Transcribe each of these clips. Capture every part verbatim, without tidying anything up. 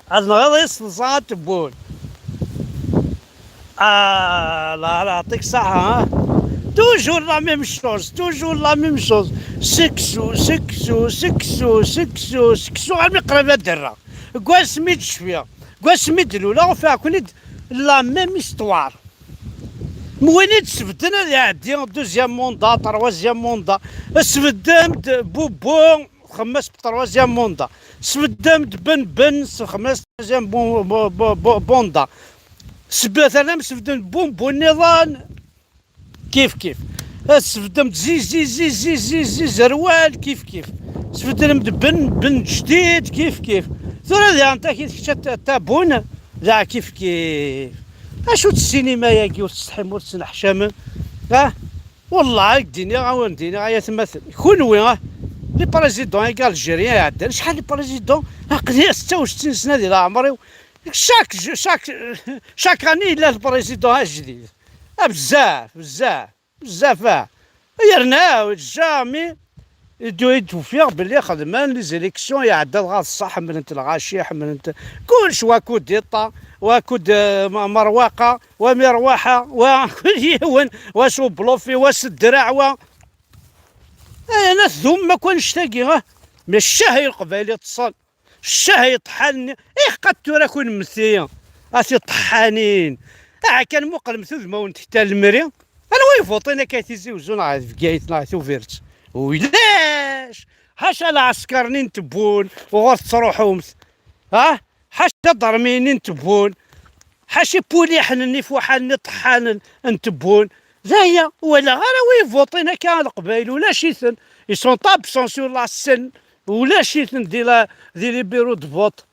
Ad nɣiḍ i ṣṣenṣa ad tewwun. Ah, la, la, يعطيك الصحة, ها. Toujours la même chose, toujours la même chose. Seksu, seksu, seksu, seksu, seksu, armi qrib ad d-rreɣ. Deg wasmi d-cfiɣ, deg wasmi d-luleɣ, ufiɣ-ken-id la même histoire. M win i d-sbedden ad iɛeddi deuxième mandat, troisième mandat. Sbeddem-d Bubu, xemmes troisième mandat. Sbeddem-d Ben Ben, xemmes troisième bu-, bu-, bu-, bu-, mandat. Sbe-, terram sbeddem Bubu nniḍen, kif kif. Sbeddem-d Zi Zi Zi Zi Zi Zi Zerwal, kif kif. Sbeddem-d Ben Ben Jdid, kif kif. Tura diɣen takit kečč a t-, a Tabun, daɣ kif kif. Acu d ssinima-agi, ur tsetḥim, ur tettneḥcamem? Ah? Wellah, ad k-d-iniɣ, ad wen-d-iniɣ, ay atmaten. Kunwi, ah, les présidents i Algérie iɛeddan, acḥal les présidents, aql-i setta u settin sna di leɛmer-iw. Chaque, chaque, chaque année, yella le président ajdid. Ah, bezzaf, bezzaf, bezzaf, ah. Yerna, jamais, i d-, i d-ufiɣ belli xedmen les élections, iɛedda dɣa d ṣṣeḥ, ḥemmlent lɣaci, ḥemmlent kullec, wa kudita, wa kud-, eh, ma-, merwaqa, wa mirwaḥa, wa kul yiwen, wa s ublufi, wa s ddreɛ, wa. Ayen ad tum akk annect-agi, ah? Mais ccah i Leqbayel iṭṭsen, ccah i ṭṭḥan-nni, iḥqat tura kunemti, a tiṭḥanin. Aha kan muqlemt udmawen n Ḥetta Lemri, anwa ivuṭin akka Tizi Uzzu neɣ Bgayet neɣ Tubiret? Ulac! Ḥaca lɛesker-nni n Tebbunt uɣur tettruḥumt, ha? Ḥaca adermi-nni n Tebbunt, ḥaca ipuliḥen-nni ifuḥan-nni ṭeḥḥan n Tebbunt. D aya, walaɣ ara wi ivuṭin akka a Leqbayel, ulac-iten. Ils sont absents sur la scène, ulac-iten di la, di les bureaux de vote.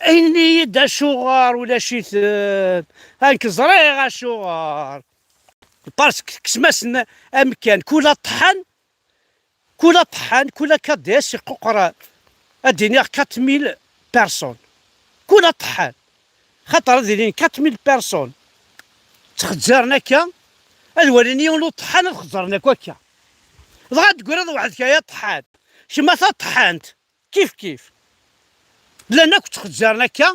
Ini-yi-d acuɣer ulac-iten. Nekk ẓriɣ acuɣer. Parce que tekkes-asen amkan, kul aṭḥan, kul aṭḥan, kul K D S iquqer, ad d-iniɣ quatre mille personnes. Kul aṭḥan. Xaṭer ad ilin quatre mille personnes ttxezzaren akka, ad walin yiwen uṭḥan ad xezzren akk akka. Dɣa d-tegriḍ weḥd-k ay aṭḥan. Kemm a taṭḥant, kif kif. Llan akk ttxezzaren akka,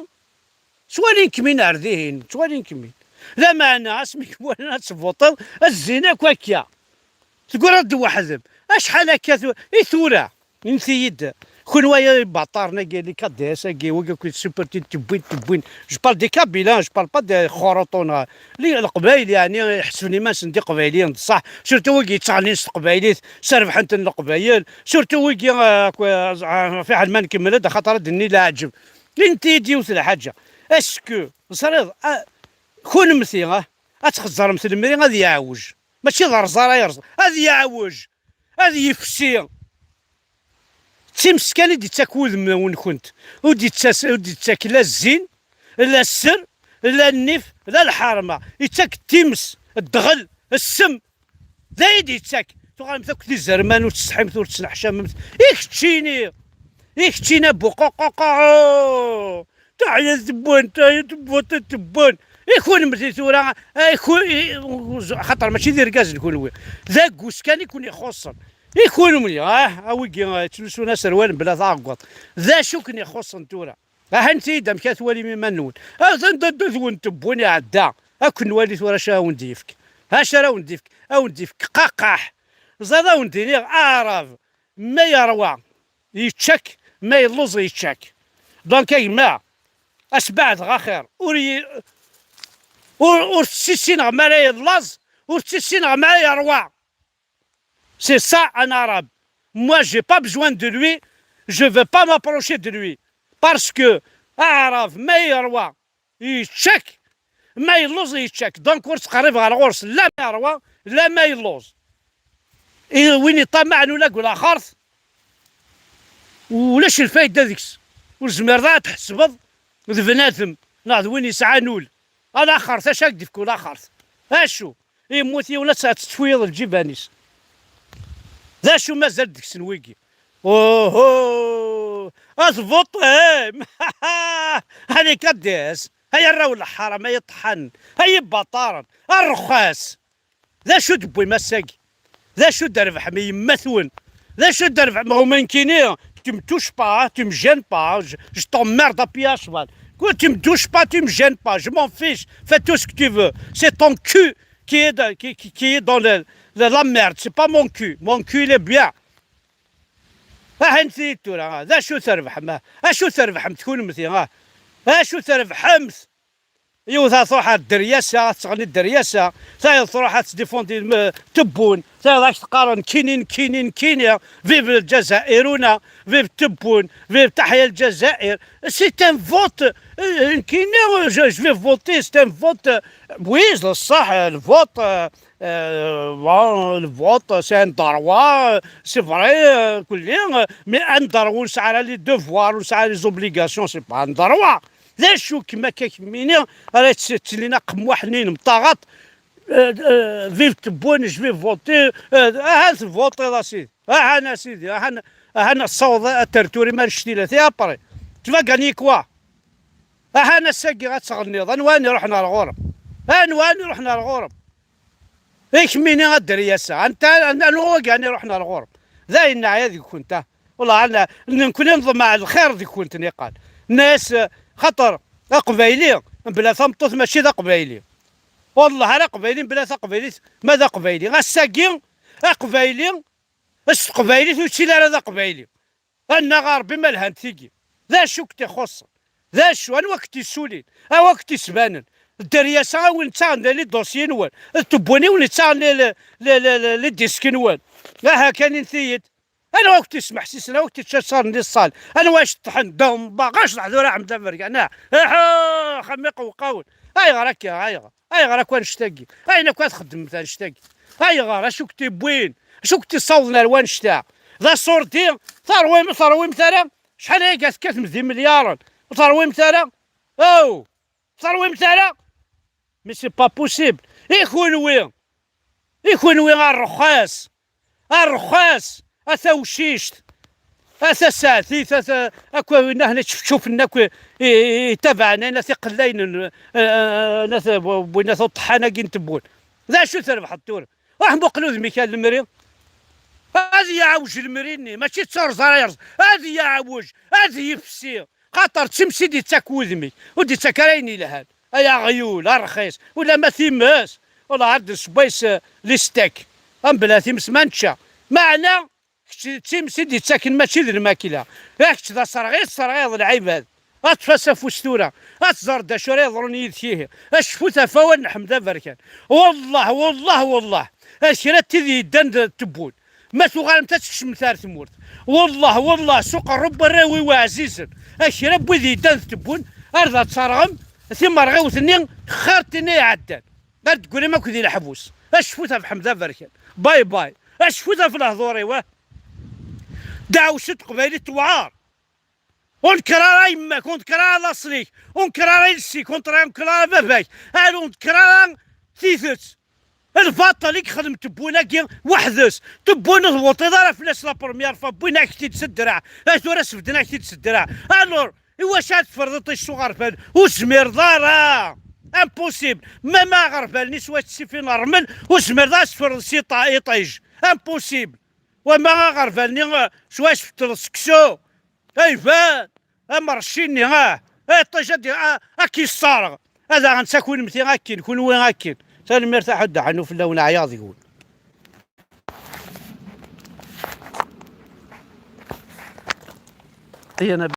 ttwalin-kem-in ar dihin, ttwalin-kem-in. Lameɛna, asmi k-walan ad tvuṭiḍ, ad zzin akk akka. Tegriḍ-d weḥd-m. Acḥal akka tu-, i tura? Init-iyi-d. Kunwi ay ibaṭaren-agi, les K D S-agi, wigi akk supportent, tewwin, tewwin. Je parle des Kabyles, hein, je parle pas des Xoroton, hein. Les, Leqbayel, yeɛni, ḥesben iman-nsen d Iqbayliyen, d ṣṣeḥ. Surtout wigi yettɣennin s teqbaylit, s rrbeḥ-nten Leqbayel. Surtout wigi, euh, akk, euh, fiḥel ma nkemmel-d, axaṭer ad d-nini leɛǧeb. Init-iyi-d yiwet n lḥaǧa. Est-ce que, teẓriḍ, ah, kunemti, ah, ad txezzremt lemri ad yeɛwej. Mačči d rrẓ ara yerẓ. Ad yeɛwej. Ad yefsi. D times kan i d-ittak wudem-nkent. Ur d-ittas-, ur d-ittak la zzin, la sser, la nnif, la lḥerma. Ittak times, ddɣel, ssem. D ayen i d-ittak. Tuɣalemt akk d izerman, ur tsetḥimt, ur tettneḥcamemt. I keččini, i keččini a buquququ. Taḥya tewwen, taḥya tewwen, tewwen. I kunmti tura, i ku-, i, xaṭer mačči d irgazen kunwi. D aggus kan i ken-ixuṣṣen. I kunwi, ah, a wigi, ah, yettlusun aserwal mebla taɛeggeḍt. D acu ken-ixuṣṣen tura? Aḥan-t-id amek ara twalim iman-nwen. Atan dadda-twen tewwen iɛedda. Ad ken-nwali tura acu ara wen-d-yefk. Acu ara wen-d-yefk? Ad wen-d-yefk qaqaḥ. Ẓad ad wen-d-iniɣ aɛrab. Ma yerwa, yečča-k, ma yelluẓ, yečča-k. Donc, a gma, asbeɛdeɣ axir. Ur yi-, ur, ur tessissineɣ ma ara yellaẓ, ur tessissineɣ ma ara yerwa. C'est ça, un arabe. Moi, j'ai pas besoin de lui, je veux pas m'approcher de lui. Parce que, aɛrab, ma yerwa, yečča-k, ma yelluẓ yečča-k. Donc ur ttqerribeɣ ɣer ɣur-s la ma yerwa la ma yelluẓ. I win iṭamaɛen ula deg laxert, ulac lfayda deg-s. Ur tezmireḍ ara ad tḥesbeḍ d bnadem neɣ d win yesɛan ul. Alaxert, acu ad k-d-ifk ulaxert? Acu? Yemmut yiwen, ad tettfuyeḍ lǧiban-is. D acu mazal deg-sen wigi? Uhu! A tvuṭim! Hadi K D S! Ay arraw n lḥaram, ay iṭḥanen, ay ibaṭaren, a rrxas! D acu d-tewwim ass-agi? D acu d-trebḥem i yemma-twen? D acu d rrbeḥ? Ma huma nekkini, tu me touches pas, tu me gênes pas, je, je t'emmerde à pied à cheval. Quoi, tu me touches pas, tu me gênes pas, je m'en fiche, fais tout ce que tu veux. C'est ton cul qui est, de- qui, qui, qui est dans le, le- la merde, c'est pas mon cul. Mon cul, il est bien. Aḥen tiyit tura, d acu terbeḥem? Acu terbeḥem kunemti? Acu terbeḥem? Yiwet ad truḥ ar dderyasa, ad teɣli dderyasa, tayeḍ truḥ ad tdifundi, m- tebbun, tayeḍ ad k-teqqaren nekkini, nekkini, nekkini, vive Lezzayer-una, vive tebbun, vive taḥya Lezzayer. C'est un vote, euh, nekkini, je, je vais voter, c'est un vote, euh, oui, d ṣṣeḥ, le vote, euh, euh, bon, le vote, c'est un droit, euh, c'est vrai, euh, kulli, euh, mais un droit, ur nesɛi ara les devoirs, ur nesɛi ara les obligations, c'est pas un droit. D acu kemm akka kemmini ara tt- ttilin aqemmuḥ-nni n mṭaɣaṭ, euh, euh, vive tebbun, je vais voter, euh, ahat tvuṭiḍ a sidi, ahan a sidi, ahan, ahan tessaweḍ ad terr turim ar cctilat, et après, tu vas gagner quoi? Ahan ass-agi ad tɣenniḍ, anwa ara iruḥen ar ɣur-m? Anwa ara iruḥen ar ɣur-m? I kemmini a dderyasa, anta, anwa ara iruḥen ar ɣur-m? D ayen neɛya deg-kent, ah. Wallah, nekkni neḍmeɛ lxir deg-kent niqal. Nna-yas, xaṭer aqbayli mebla tameṭṭut mačči d aqbayli. Wallah, ar aqbayli mebla taqbaylit ma d aqbayli. Ass-agi, aqbayli s teqbaylit ur yettili ara d aqbayli. Annaɣ a Ṛebbi ma lhant tigi. D acu k-t-ixuṣṣen? D acu? Anwa k-t-issulin? Anwa k-t-isbanen? Dderyasa a win ttaɣen les dossiers-nwen, d tebbuniwin ttaɣen les, les, les, les, les disques-nwen. Aha kan inti-yi-d. Anwa k-t-ismeḥsisen? Anwa k-t-ittcassaren di ṣṣal? Anwa iceṭṭḥen? Ḍemba, ɣas leḥdura Ḥmed Amergan, ah, iḥa, axxam iqewqawen. Ayɣer akka? Ayɣer? Ayɣer akk annect-agi? Ayen akk ad txeddmemt annect-agi? Ayɣer? Acu k-t-iwwin? Acu k-t-issawḍen ar wannect-a? D aṣurdi? Terwim, ur terwimt ara? Acḥal ayagi tekkatem d imelyaṛen? Ur terwimt ara? Aw! Ur terwimt ara? Mais c'est pas possible. I kunwi? I kunwi a ṛṛexxas! A ṛṛexxas! A tawcict! A tasaɛtit! A ta-, akk winna hna čefčufen akk i, i, i tabaɛnin, a tiqellayen n, eh, eh, n, at, winna tuṭṭḥan-agi n tewwun. D acu trebḥeḍ tura? Ruḥ muqel udem-ik a lemri. Ad yeɛwej lemri-nni, mačči d turẓ ara yerẓ. Ad yeɛwej, ad yefsi. Xaṭer d times i d-yettak wudem-ik, ur d-yettak ara ayen yelhan. Ay aɣyul, a ṛxis, ulamma times, wellah ar d-nessewway s, eh, les steaks. Mebla times ma nečča. Meɛna, kečč d times i d-yettaken mačči d lmakla. Ih, kečč d aserɣi, tesserɣiḍ lɛibad. Ad tfas afus tura. Ad tẓer d acu ara yeḍrun yid-k ihi. Acfut ɣef wawal n Ḥmed Aberkan. Wellah, wellah, wellah. A kra n tid yeddan d tewwun. Ma tuɣalemt ad tkecmemt ar tmurt. Wellah, wellah, s uqerru n warraw-iw ɛzizen. A kra n wid yeddan d tewwun, ar d ad terɣem timerɣiwt-nni xir tin i iɛeddan. Ar d-teggrim akk di leḥbus. Acfut ɣef Ḥmed Aberkan. Bye bye. Acfut ɣef lehdur-iw, ah. Daɛwessu n teqbaylit tewɛer. Ur nekker ara yemma-k, ur nekker ara laṣel-ik, ur nekker ara iles-ik, ur nekker ara baba-k, ar ur nekker ara tidet. Lbaṭel i yexdem tewwun-agi weḥd-s. Tewwun ur tewwiḍ ara fell-as la première fois, wwin-ak-t-id s ddreɛ. Ay tura sbedden-ak-t-id s ddreɛ. Alors, i wacu ad tferḍeḍ iṭij s uɣerbal? Ur tezmireḍ ara. Impossible. Même aɣerbal-nni s wacu tessifin rrmel, ur tezmireḍ ara ad tferḍeḍ s iṭa-, iṭij. Impossible. Wama aɣerbal-nni, eh, s wacu tfetleḍ seksu. Ayban, amerci-nni, ah, ah, iṭij ad, ah, ad k-yesserɣ. Ad aɣ-netta kunemti akken, kunwi akken. Tanemmirt a Ḥuddu Ḥannu fell-awen, ɛyaɣ deg-wen. Ay, ana